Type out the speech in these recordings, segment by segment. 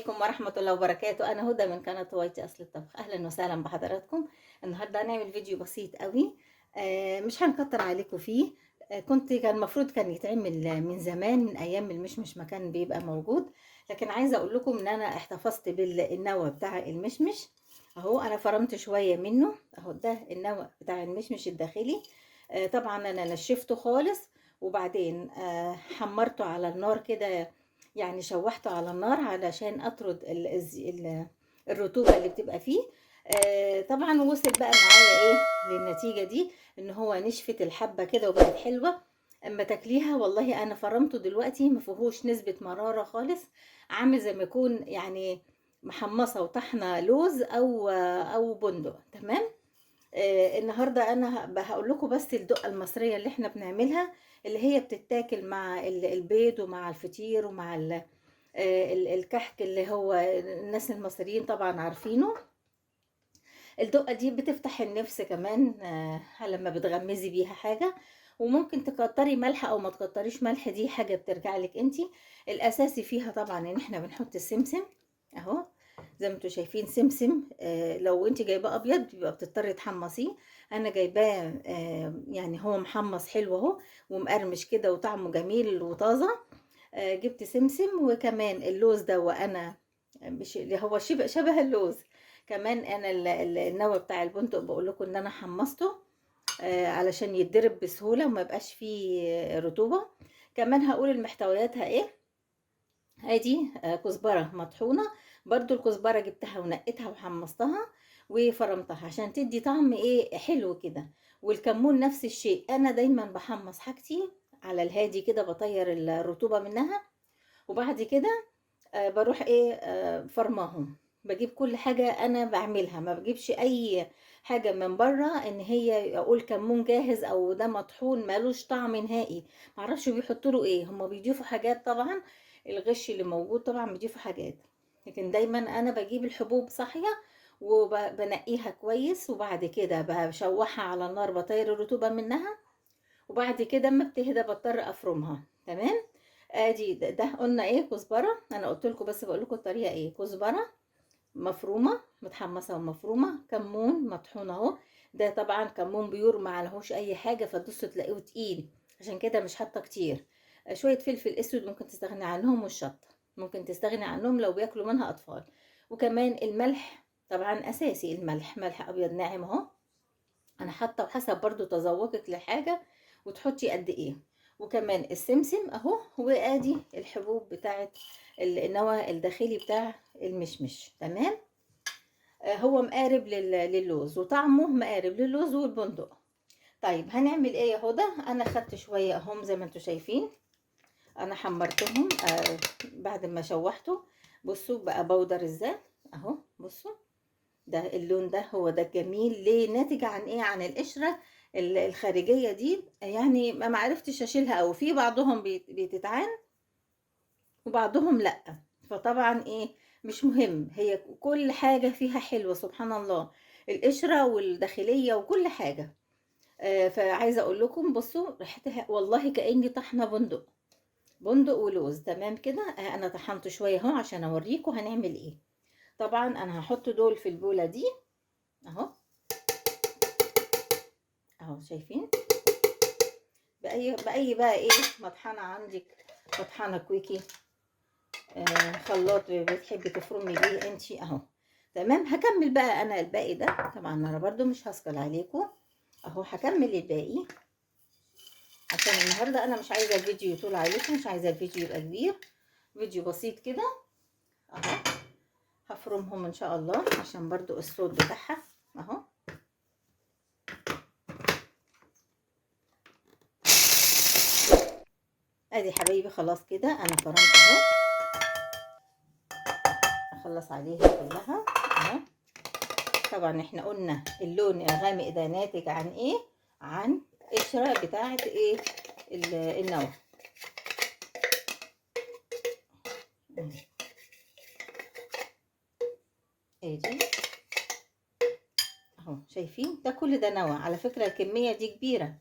عليكم ورحمة الله وبركاته. أنا هدى من قناة هوايتي أصل الطبخ. أهلا وسهلا بحضراتكم. النهاردة هنعمل فيديو بسيط قوي، مش هنكتر عليكم فيه. كان المفروض كان يتعمل من زمان، من أيام المشمش ما كان بيبقى موجود، لكن عايزة أقول لكم إن أنا احتفظت بالنوى بتاع المشمش أهو. أنا فرمت شوية منه أهو، ده النوى بتاع المشمش الداخلي. طبعا أنا نشفته خالص، وبعدين حمرته على النار كده، يعني شوحته على النار علشان اطرد الرطوبة اللي بتبقى فيه. طبعا وصل بقى معايا ايه للنتيجة دي، ان هو نشفت الحبة كده وبقت حلوة اما تاكليها. والله انا فرمته دلوقتي ما فيهوش نسبه مرارة خالص، عامل زي ما يكون يعني محمصه وطحنه لوز او بندق. تمام. النهارده انا هقول لكم بس الدقة المصرية اللي احنا بنعملها، اللي هي بتتاكل مع البيض ومع الفطير ومع الكحك اللي هو الناس المصريين طبعا عارفينه. الدقة دي بتفتح النفس كمان، لما بتغمزي بيها حاجة، وممكن تكتري ملح او ما تكتريش ملح، دي حاجة بترجع لك انتي. الاساسي فيها طبعا ان احنا بنحط السمسم اهو، زي ما انتوا شايفين سمسم. لو انت جايباه ابيض بيبقى بتضطري تحمصيه، انا جايباه يعني هو محمص حلو اهو ومقرمش كده وطعمه جميل وطازه. جبت سمسم، وكمان اللوز ده، وانا مش اللي هو شبه اللوز كمان. انا النوى بتاع البندق بقول لكم ان انا حمصته علشان يتضرب بسهولة وما يبقاش فيه رطوبة. كمان هقول المحتوياتها ايه. ادي كزبره مطحونه، برضو الكزبره جبتها ونقيتها وحمصتها وفرمتها عشان تدي طعم ايه حلو كده. والكمون نفس الشيء، انا دايما بحمص حاجتي على الهادي كده، بطير الرطوبة منها، وبعد كده بروح ايه فرماهم. بجيب كل حاجة انا بعملها، ما بجيبش اي حاجة من بره ان هي اقول كمون جاهز او ده مطحون مالوش طعم نهائي، معرفش بيحطوا له ايه، هما بيضيفوا حاجات طبعا، الغش اللي موجود طبعا بيضيفوا حاجات، لكن دايما انا بجيب الحبوب صاحية وبنقيها كويس، وبعد كده بشوحها على النار بطير الرطوبة منها، وبعد كده اما بتهدى بضطر افرمها. تمام. ادي ده قلنا ايه كزبره، انا قلت لكم بس بقول لكم الطريقة ايه. كزبره مفرومه متحمصه ومفرومه، كمون مطحون اهو، ده طبعا كمون pure ما عليهوش اي حاجة، فتدوسوا تلاقيه تقيل، عشان كده مش حاطه كتير. شوية فلفل اسود ممكن تستغني عنهم، والشطه ممكن تستغني عنهم لو بياكلوا منها اطفال. وكمان الملح طبعا اساسي، الملح ملح ابيض ناعم اهو انا حاطه، وحسب برضو تذوقك للحاجة وتحطي قد ايه. وكمان السمسم اهو، وادي الحبوب بتاعه النوى الداخلي بتاع المشمش. تمام. هو مقارب للوز، وطعمه مقارب للوز والبندق. طيب هنعمل ايه يا هدى؟ انا خدت شوية اهم زي ما انتم شايفين، انا حمرتهم بعد ما شوحته. بصوا بقى بودر ازاي اهو، بصوا ده اللون ده هو ده الجميل. ليه؟ ناتج عن ايه؟ عن القشرة الخارجية دي، يعني ما عرفتش اشيلها، او في بعضهم بتتعان وبعضهم لا، فطبعا ايه مش مهم، هي كل حاجة فيها حلوة سبحان الله، القشرة والداخليه وكل حاجة. فعايزه اقول لكم بصوا ريحتها والله كاني طحنه بندق، بندق ولوز. تمام كده. انا طحنت شوية اهو عشان اوريكم هنعمل ايه. طبعا انا هحط دول في البوله دي اهو، اهو شايفين باي بقى ايه مطحنه عندك، مطحنه كويكي، خلاط بتحبي تفرمي بيه انتي اهو. تمام. هكمل بقى انا الباقي ده، طبعا انا برده مش هثقل عليكم اهو، هكمل الباقي عشان النهارده انا مش عايزه الفيديو يطول عليكم، مش عايزه الفيديو يبقى كبير، فيديو بسيط كده اهو. هفرمهم ان شاء الله عشان برضو الصوت بتاعها اهو. ادي حبايبي خلاص كده انا فرمت اهو، اخلص عليها كلها اهو. طبعا احنا قلنا اللون الغامق ده ناتج عن ايه؟ عن قشرة بتاعه ايه النوى. ادي اهو شايفين ده كل ده نوى. على فكرة الكمية دي كبيرة،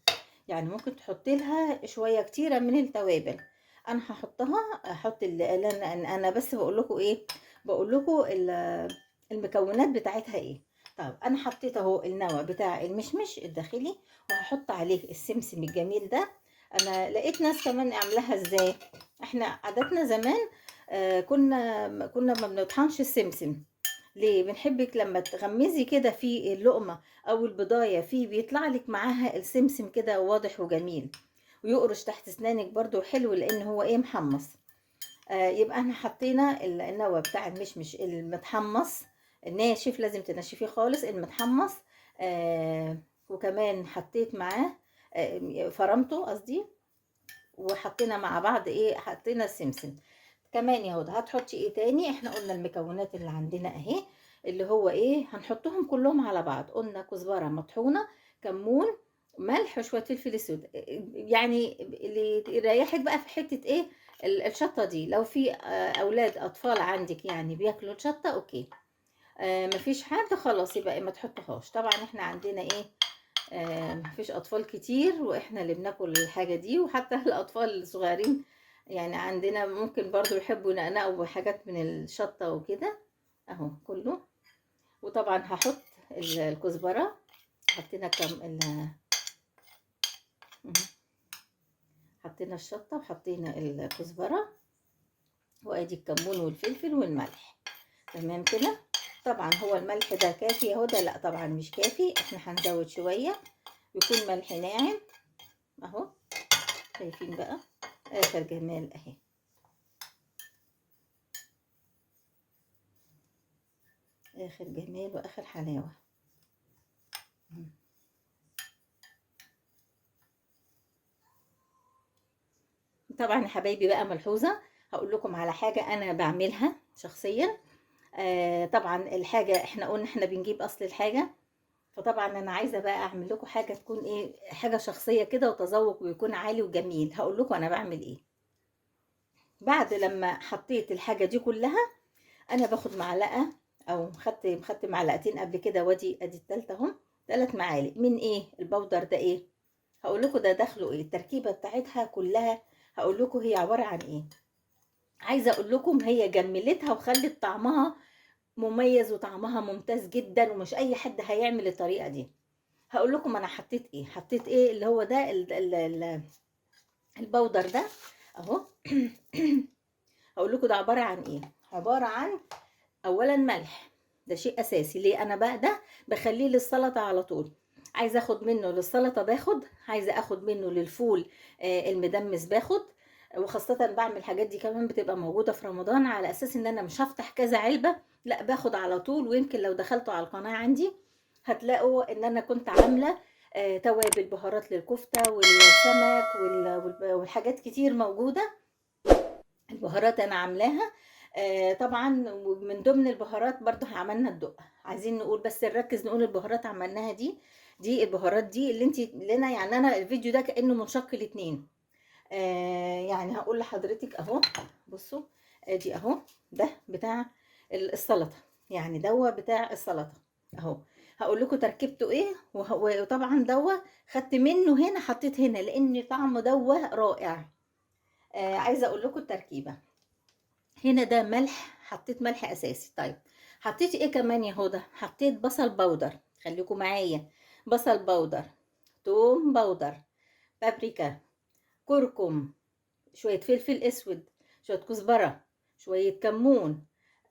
يعني ممكن تحطي لها شوية كتيرة من التوابل. انا هحطها، احط اللي انا بس بقول لكم ايه، بقول لكم المكونات بتاعتها ايه. طب انا حطيت اهو النوى بتاع المشمش الداخلي، وهحط عليه السمسم الجميل ده. انا لقيت ناس كمان عاملاها ازاي. احنا عاداتنا زمان كنا ما بنطحنش السمسم. ليه؟ بنحبك لما تغمزي كده في اللقمة او البضايه فيه بيطلع لك معاها السمسم كده واضح وجميل، ويقرش تحت اسنانك برضو حلو، لان هو ايه محمص. يبقى احنا حطينا النوى بتاع المشمش المتحمص الناشف، لازم تنشفيه خالص المتحمص. وكمان حطيت معاه فرمته قصدي، وحطينا مع بعض ايه، حطينا السمسم كمان يا هدى. هتحطي ايه تاني؟ احنا قلنا المكونات اللي عندنا اهي، اللي هو ايه، هنحطهم كلهم على بعض. قلنا كزبره مطحونه، كمون، ملح، وشوية فلفل اسود. يعني اللي يريحك بقى في حتة ايه الشطه دي، لو في اولاد اطفال عندك يعني بياكلوا الشطه okay. مفيش حد خلاص يبقى ما تحطهاش. طبعا احنا عندنا ايه، مفيش اطفال كتير واحنا اللي بناكل الحاجة دي، وحتى الاطفال الصغيرين يعني عندنا ممكن برضو يحبوا ينقنقوا بحاجات من الشطه وكده اهو كله. وطبعا هحط الكزبره، حطينا كم حطينا الشطه وحطينا الكزبره، وادي الكمون والفلفل والملح. تمام كده. طبعا هو الملح ده كافي يا هدى؟ لا طبعا مش كافي، احنا هنزود شوية، يكون ملح ناعم اهو. شايفين بقى اخر جمال اهي. اخر جمال واخر حلاوة. طبعا يا حبايبي بقى ملحوظة هقول لكم على حاجة انا بعملها شخصيا. طبعا الحاجة احنا قلنا احنا بنجيب اصل الحاجة، فطبعا انا عايزه بقى اعمل لكم حاجة تكون ايه، حاجة شخصية كده وتذوق ويكون عالي وجميل. هقول لكم انا بعمل ايه. بعد لما حطيت الحاجة دي كلها انا باخد معلقه، او خدت معلقتين قبل كده، وادي ادي الثالثة اهم، 3 معالق من ايه البودر ده. ايه هقول لكم ده دخله ايه، التركيبة بتاعتها كلها هقول لكم هي عبارة عن ايه. عايزه اقول لكم هي جملتها وخلت طعمها مميز وطعمها ممتاز جدا، ومش اي حد هيعمل الطريقة دي. هقول لكم انا حطيت ايه. حطيت ايه اللي هو ده البودر ده اهو. هقول لكم ده عبارة عن ايه. عبارة عن اولا ملح، ده شيء اساسي. ليه انا بقى ده بخليه للسلطة على طول، عايزه اخد منه للسلطة باخد، عايزه اخد منه للفول المدمس باخد، وخاصة بعمل الحاجات دي كمان بتبقى موجودة في رمضان، على اساس ان انا مش هفتح كذا علبة، لا باخد على طول. ويمكن لو دخلتوا على القناة عندي هتلاقوا ان انا كنت عامله توابل بهارات للكفته والسمك والحاجات كتير موجودة، البهارات انا عاملاها. طبعا من ضمن البهارات برضو عملنا الدقة. عايزين نقول بس نركز نقول البهارات عملناها دي البهارات دي اللي انت لنا، يعني انا الفيديو ده كانه منشق لاتنين. يعني هقول لحضرتك اهو، بصوا ادي اهو ده بتاع السلطة، يعني دوا بتاع السلطة اهو. هقول لكم تركيبته ايه، وطبعا دوا خدت منه هنا حطيت هنا لان طعم دوا رائع. عايزه اقول لكم التركيبة. هنا ده ملح، حطيت ملح اساسي. طيب حطيت ايه كمان يا هدى؟ حطيت بصل powder، خليكم معايا، بصل powder، توم powder، بابريكا، كركم، شوية فلفل اسود، شوية كزبره، شوية كمون،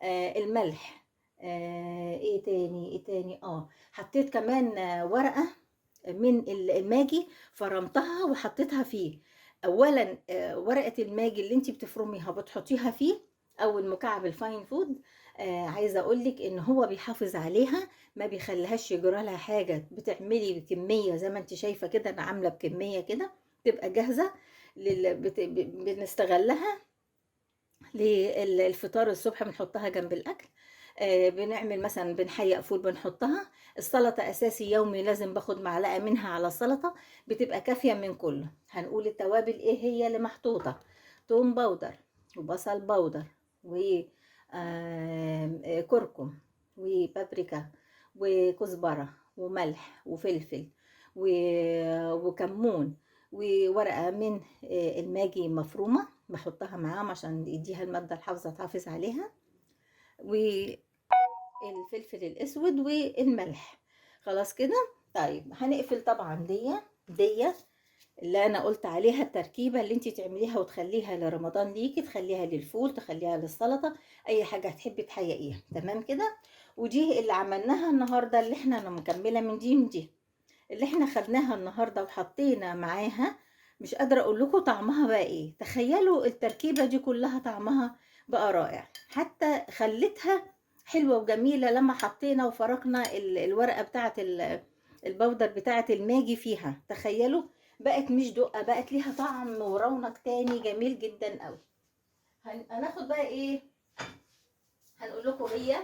الملح، ايه تاني ايه تاني، حطيت كمان ورقة من الماجي فرمتها وحطيتها فيه. اولا ورقة الماجي اللي انت بتفرميها بتحطيها فيه، او المكعب ال Fine Food. عايزه اقولك ان هو بيحافظ عليها، ما بيخليهاش يجرى لها حاجة. بتعملي بكمية زي ما انت شايفه كده، انا عامله بكمية كده تبقى جاهزة بنستغلها للفطار الصبح، بنحطها جنب الاكل. بنعمل مثلا بنحيق فول بنحطها. السلطة اساسي يومي لازم باخد معلقه منها على السلطة، بتبقى كافيه من كله. هنقول التوابل ايه هي اللي محطوطة: توم powder، وبصل powder، وكركم، وبابريكا، وكزبره، وملح، وفلفل، وكمون، وورقة من الماجي مفرومه بحطها معاهم عشان يديها المادة الحافظة تحافظ عليها. والفلفل الاسود والملح. خلاص كده. طيب هنقفل طبعا دي اللي انا قلت عليها، التركيبة اللي انتي تعمليها وتخليها لرمضان ليكي، تخليها للفول، تخليها للسلطة، اي حاجة هتحبي تحققيها. تمام كده. ودي اللي عملناها النهارده، اللي احنا انا مكملة من دي من دي اللي احنا خدناها النهارده وحطينا معاها. مش قادرة اقول لكم طعمها بقى ايه، تخيلوا التركيبة دي كلها طعمها بقى رائع، حتى خلتها حلوة وجميلة لما حطينا وفركنا الورقة بتاعه البودر بتاعه الماجي فيها. تخيلوا بقت مش دقه، بقت ليها طعم ورونق تاني جميل جدا قوي. هناخد بقى ايه، هنقول لكم هي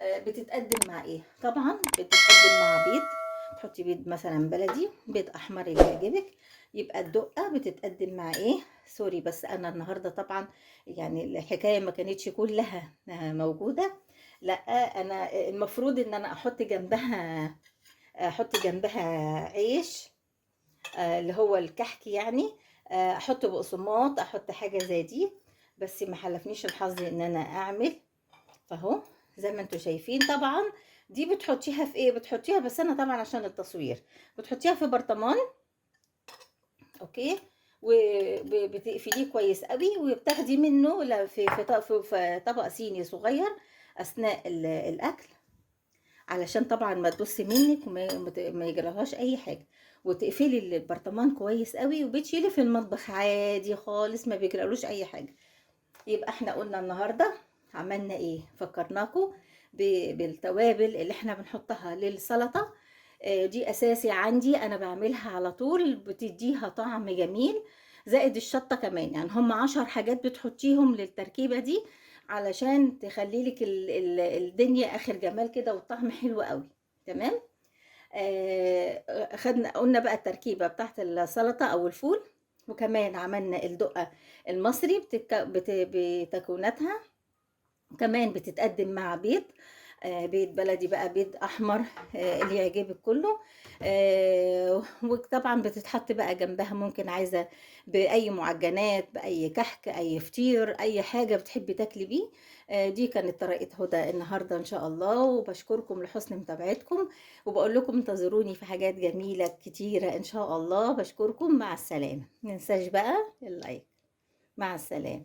بتتقدم مع ايه. طبعا بتتقدم مع بيض، تحطي بيض مثلا بلدي، بيض احمر اللي يعجبك. يبقى الدقة بتتقدم مع ايه؟ sorry بس انا النهارده طبعا يعني الحكاية ما كانتش كلها موجودة، لا انا المفروض ان انا احط جنبها عيش اللي هو الكحك يعني، احط بقسماط، احط حاجة زي دي، بس ما حلفنيش الحظ ان انا اعمل. فاهو زي ما انتم شايفين. طبعا دي بتحطيها في ايه؟ بتحطيها، بس انا طبعا عشان التصوير بتحطيها في برطمان، okay، وبتقفليه كويس قوي، وبتاخدي منه في في طبق صيني صغير اثناء الاكل، علشان طبعا ما تبص منك وما يجرالهاش اي حاجة. وتقفلي البرطمان كويس قوي، وبتشيلي في المطبخ عادي خالص، ما بيجرالوش اي حاجة. يبقى احنا قلنا النهارده عملنا ايه، فكرناكم بالتوابل اللي احنا بنحطها للسلطة. دي اساسي عندي، انا بعملها على طول، بتديها طعم جميل، زائد الشطه كمان. يعني هم 10 حاجات بتحطيهم للتركيبه دي علشان تخلي لك الدنيا اخر جمال كده، والطعم حلو قوي. تمام. خدنا قلنا بقى التركيبة بتاعت السلطة او الفول، وكمان عملنا الدقة المصري بتكوناتها، كمان بتتقدم مع بيض، بيض بلدي بقى، بيض احمر، اللي يعجبك كله. وطبعا بتتحط بقى جنبها، ممكن عايزه باي معجنات، باي كحك، اي فطير، اي حاجة بتحبي تاكلي بيه. دي كانت طريقه هدى النهارده ان شاء الله، وبشكركم لحسن متابعتكم، وبقول لكم انتظروني في حاجات جميلة كتيرة ان شاء الله. بشكركم، مع السلامة. ما ننساش بقى ال like. مع السلامة.